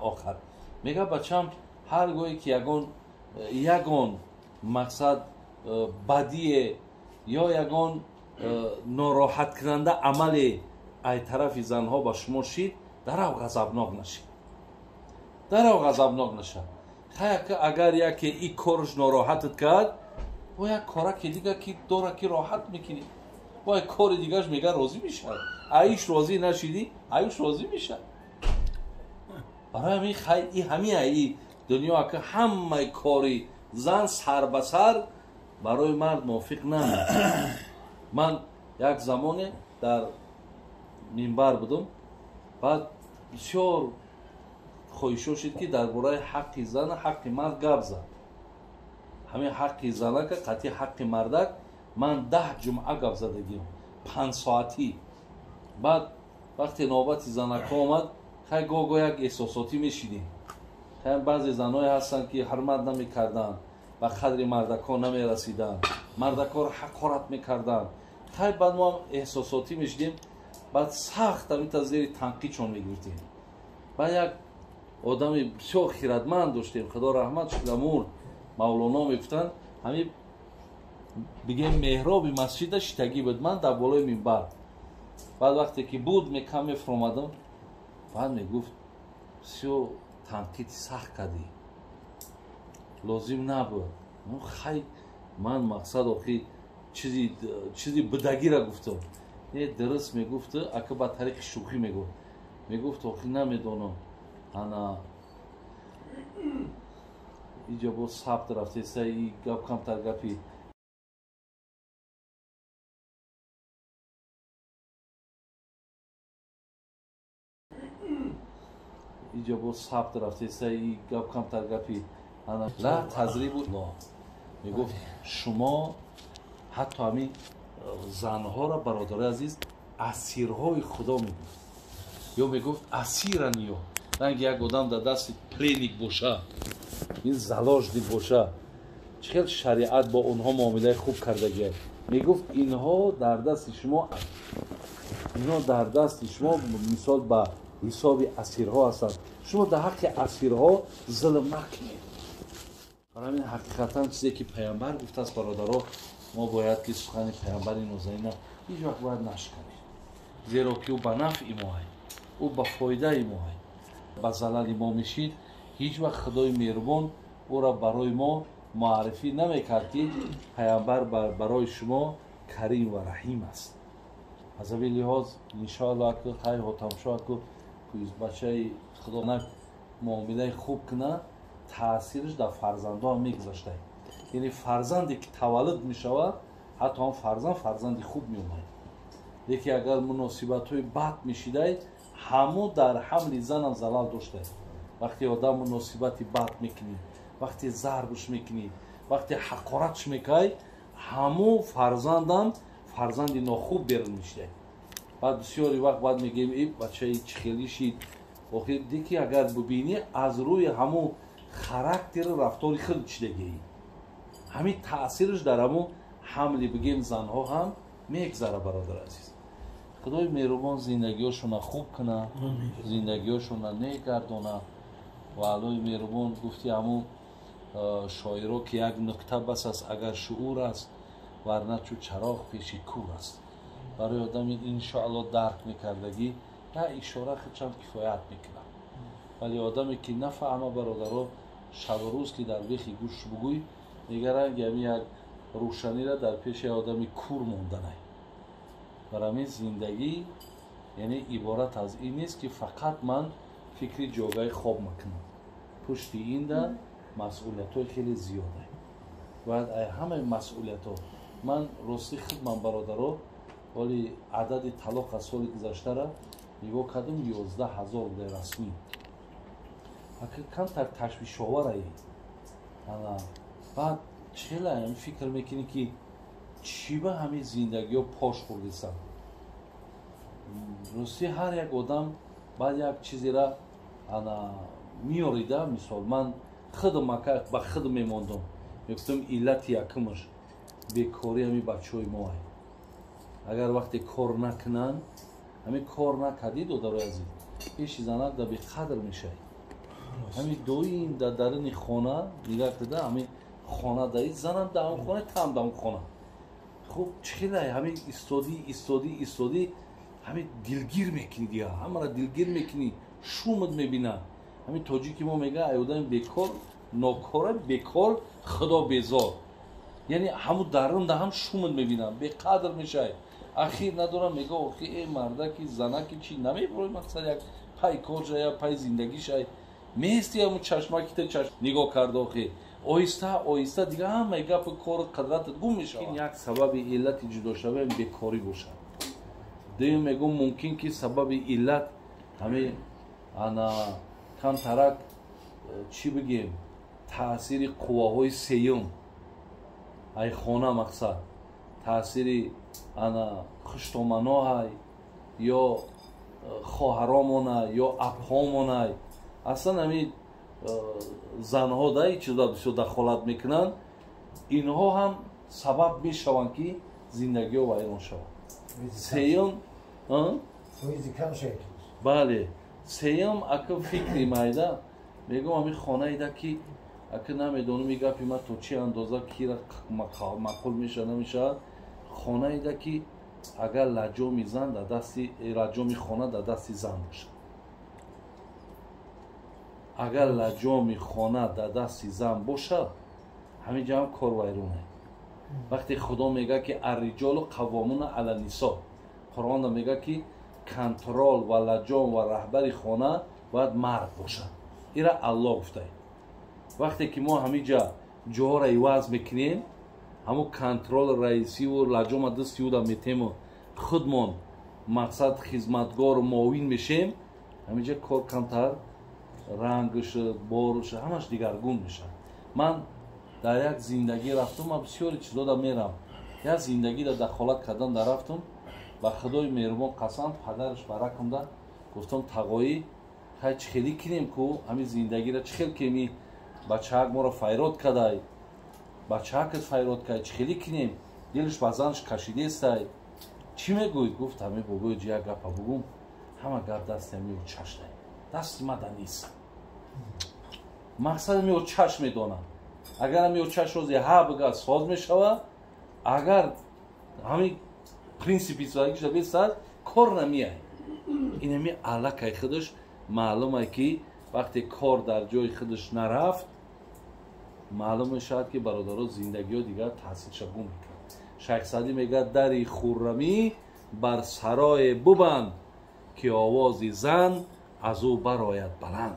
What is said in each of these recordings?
Охар мега бачам ҳар гоҳе ки ягон мақсад бадие ё ягон нороҳаткунанда амале ай тарафи занҳо ба шумо шид, дарав ғазабнок нашид, дарав ғазабнок нашад. Хаяка агар яке и корш нороҳатат кард, бо як кораки дига ки дора ки роҳат мекунӣ, бо як кори дигаш мега розӣ мешавад. Аиш розӣ нашидӣ, аюш розӣ мешавад. Барои ҳамин хай и ҳамин аи дунё ака ҳамаи кори зан сар ба сар барои мард мувофиқ намешавад. Ман як замоне дар минбар будам, баъд бисёр хоҳишо шуд ки дар бораи ҳаққи зан ҳаққи мард гап зад. Ҳамин ҳаққи занака қатъи ҳаққи мардак ман 10 ҷумъа гап задагиам, 5 соатӣ. Баъд вақте навбати занака омад, хай гоҳ-гоҳ як эҳсосотӣ мешидем. Хай баъзе заное ҳастанд ки ҳурмат намекарданд, ба қадри мардакҳо намерасиданд, мардакҳоро ҳақорат мекарданд. Хай баъд мо ҳам эҳсосотӣ мешидем, баъд сахт ҳамин зери танқидшон мегирифтем. Баъд як одами бисёр хиратманд доштем, худо раҳматш кунад, мурд, Мавлоно мегуфтанд, ҳамин бигем меҳроби масҷида шитагӣ буд, ман дар болои минбар. Баъд вақте ки буд мекам мефуромадам, баъд мегуфт бисёр танқиди сахт кардӣ, лозим набуд. Хай ман мақсад охи чизи будагира гуфтам. Не, дуруст мегуфт, ака ба тариқи шӯхӣ мегуфт. Мегуфт охи намедонам, ана иҷо боз сабт рафтеса, и гап камтар гапи иҷо боз сабт рафтеса, и гап камтар гапи ана ла тазрибу. Мегуфт шумо ҳатто ҳамин занҳоро, бародарои азиз, асирҳои худо мегуфт. Ё мегуфт асиран, ё ранги як одам дар дасти пленник боша, ин заложник боша, чӣ хел шариат бо онҳо муомилаи хуб кардагия. Мегуфт инҳо дар дасти шумо, инҳо дар дасти шумо мисол ба ҳисоби асирҳо ҳастанд, шумо дар ҳаққи асирҳо зулм накунед. Барои ҳамин ҳақиқатан чизе ки паямбар гуфтааст, бародаро, мо бояд ки сухани паямбари нозанина ҳеҷ вақт бояд нашканем, зеро ки ӯ ба нафъи моай, ӯ ба фоидаи моай, ба залали мо мешид. Ҳеҷ вақт худои меҳрубон ӯро барои мо муаррифӣ намекард ки паямбар барои шумо карим ва раҳим аст. Аз ҳамин лиҳоз иншоаллоҳ аку хай ҳотамшоҳ аку бачаи худо муомилаи хуб кунад, таъсираш дар фарзандҳо ҳам мегузашта. Яъне фарзанде ки таваллуд мешавад, ҳатто ҳам фарзанд фарзанди хуб меомад. Лекин агар муносибатҳои бад мешидай, ҳамо дар ҳамли занам залал дошта. Вақте одам муносибати бад мекунӣ, вақте зарбш мекунӣ, вақте ҳақоратш мекай, ҳамо фарзандам фарзанди нохуб берун мешидай. Баъд бисёри вақт баъд мегӯем э бачаи чӣ хелӣ шид. Охир дики агар бубинӣ аз рӯи ҳамо характеру рафтори худ чидагиӣ, ҳамин таъсираш дар ҳамо ҳамли бигем занҳо ҳам мегзара. Бародар азиз, худои меҳрубон зиндагиҳошона хуб куна, зиндагиҳошона негардона. Ва Аллоҳи меҳрубон гуфти ҳамун шоиро ки як нукта бас аст агар шуур аст, варна чу чароғ пеши кур аст. Барои одами иншоаллоҳ дарк мекардагӣ як ишора худшам кифоят мекунад. Вале одаме ки нафаҳма, бародаро, шабу рӯз ки дар бехи гӯш бугӯй, мега ранги ҳамин як рӯшанира дар пеши одами кур монданай. Бар ҳамин зиндагӣ яъне иборат аз ин нест ки фақат ман фикри ҷогаи хоб мекунам. Пушти инда масъулиятҳои хеле зиёда. Бояд ай ҳамаи масъулиятҳо ман рости худ ман бародаро, ҳоли адади талоқ аз соли гузаштара нигоҳ кардам, 11 000 буда расмӣ. Камтар ташвишоварае. Баъд чела фикр мекунӣ ки чӣ ба ҳамин зиндагиҳо пош хӯрдисам. Рости ҳар як одам баъд як чизера ана меорида. Мисол ман худам ба худам мемондам, мегуфтам иллати якумаш бекорӣ ҳамин бачаҳои моа. Агар вақте кор накунанд, Ҳамин кор накардӣ, додарои азиз, пеши занак да беқадр мешавӣ. Ҳамин доим дар даруни хона нигаҳ кида, ҳамин хона даи занам дар он хона, там дар он хона. Хуб, чӣ хелай ҳамин истодӣ, истодӣ, истодӣ, ҳамин дилгир мекунӣ, дига ҳамаро дилгир мекунӣ, шумат мебина. Ҳамин тоҷики мо мега, ай одами бекор нокора, бекор худо безор. Яъне ҳамун дарунда ҳам шумат мебинам, беқадр мешавӣ. Ахир надорам, мега, охи э мардаки, занаки чӣ намеброи, мақсад як пай кор шай, пай зиндагӣ шай. Меисти ҳамун чашмакита чашм нигоҳ карда, охи оҳиста оҳиста дига ҳамаи гапу кору қадратат гум мешавад. Як сабаби иллати ҷудошавиам бекорӣ бошад. Дуюм, мегӯм, мумкин ки сабаби иллат ҳамин ана камтарак, чӣ бигем, таъсири қувваҳои сеюм ай хона, мақсад таъсири ана хуштоманоҳай ё хоҳаромонай ё абҳомонай. Аслан ҳамин занҳо да ин чиза бисёр дахолат мекунанд. Инҳо ҳам сабаб мешаванд, ки зиндагиҳо вайрон шавад. Сеюм, бале, сеюм, ака, фикри майда мегӯм, ҳамин хонаида ки, ака, намедонам ин гапи ман то чӣ андоза кира маъқул мешавад, намешавад, хонаида ки агар лаҷоми зан дар дасти, лаҷоми хона дар дасти зан бошад, агар лаҷоми хона дар дасти зан бошад, ҳамин ҷо ҳам кор вайронае. Вақте Худо мегӯяд, ки الرجال قوامون علی النساء, Қуръонда мегӯяд, ки контроль ва лаҷом ва раҳбари хона бояд мард бошад. Ира Аллоҳ гуфтае. Вақте ки мо ҳамин ҷа ҷоҳоро иваз мекунем, ҳамун контроль, раисиву лаҷома дасти ӯда метему худмон, мақсад, хизматгору муовин мешем, ҳамин ҷа кор камтар рангш, боруш, ҳамаш дигаргун мешавад. Ман дар як зиндагӣ рафтум, ман бисёри чизода мерам, як зиндагида дахолат кардан дар рафтум. Ба Худои меҳрубон қасам, падараш баракумда гуфтам: «Тағоӣ, хай, чӣ хелӣ кинем ку ҳамин зиндагиро, чӣ хел ки ми бачаак моро файрод кадай, бачаакат файрод кай, чӣ хелӣ кинем? Дилаш ба занаш кашидестай, чӣ мегӯй?» Гуфт: «Ҳамин бобои, як гапа бугум, ҳама гап дасти ҳами чаштай, дасти мада нест. Мақсад ҳами чаш медонам. Агар ҳами чаш рози ҳа бига, соз мешавад. Агар ҳамин принсипи зиндагиша бесад, кор намеяй». Инами аллакай худаш маълуме, ки вақте кор дар ҷои худаш нарафт, маълум мешавад, ки, бародаро, зиндагиҳо дигар таъсирша гум мекунад. Шайх Саъдӣ мегӯяд: «Дари хуррамӣ бар сарое бубанд, ки овози зан аз ӯ барояд баланд».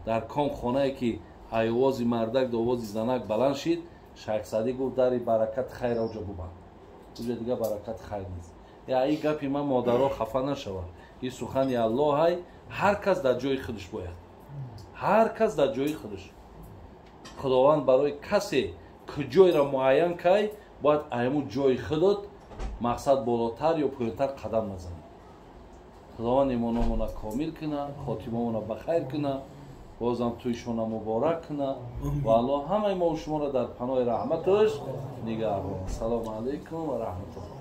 Дар ком хонае ки овози мардак да овози занак баланд шид, Шайх Саъдӣ гуфт, дари баракат хайр оҷа бубанд, уҷа дига баракат хайр нест. Я ин гапи ман модаро хафа нашавад, ин сухани Аллоҳай. Ҳар кас дар ҷои худаш бояд, ҳар кас дар ҷои худаш. Худованд барои касе куҷойро муайян кай, бояд айму ҷои худот, мақсад, болотар ё поёнтар қадам назанӣ. Худованд имономона комил куна, хотимамона ба хайр куна, бозам тӯйшона муборак куна ва Аллоҳ ҳамаи мо шуморо дар паноҳи раҳматаш нигаҳбон. Ассалому алайкум ва раҳматуллоҳ.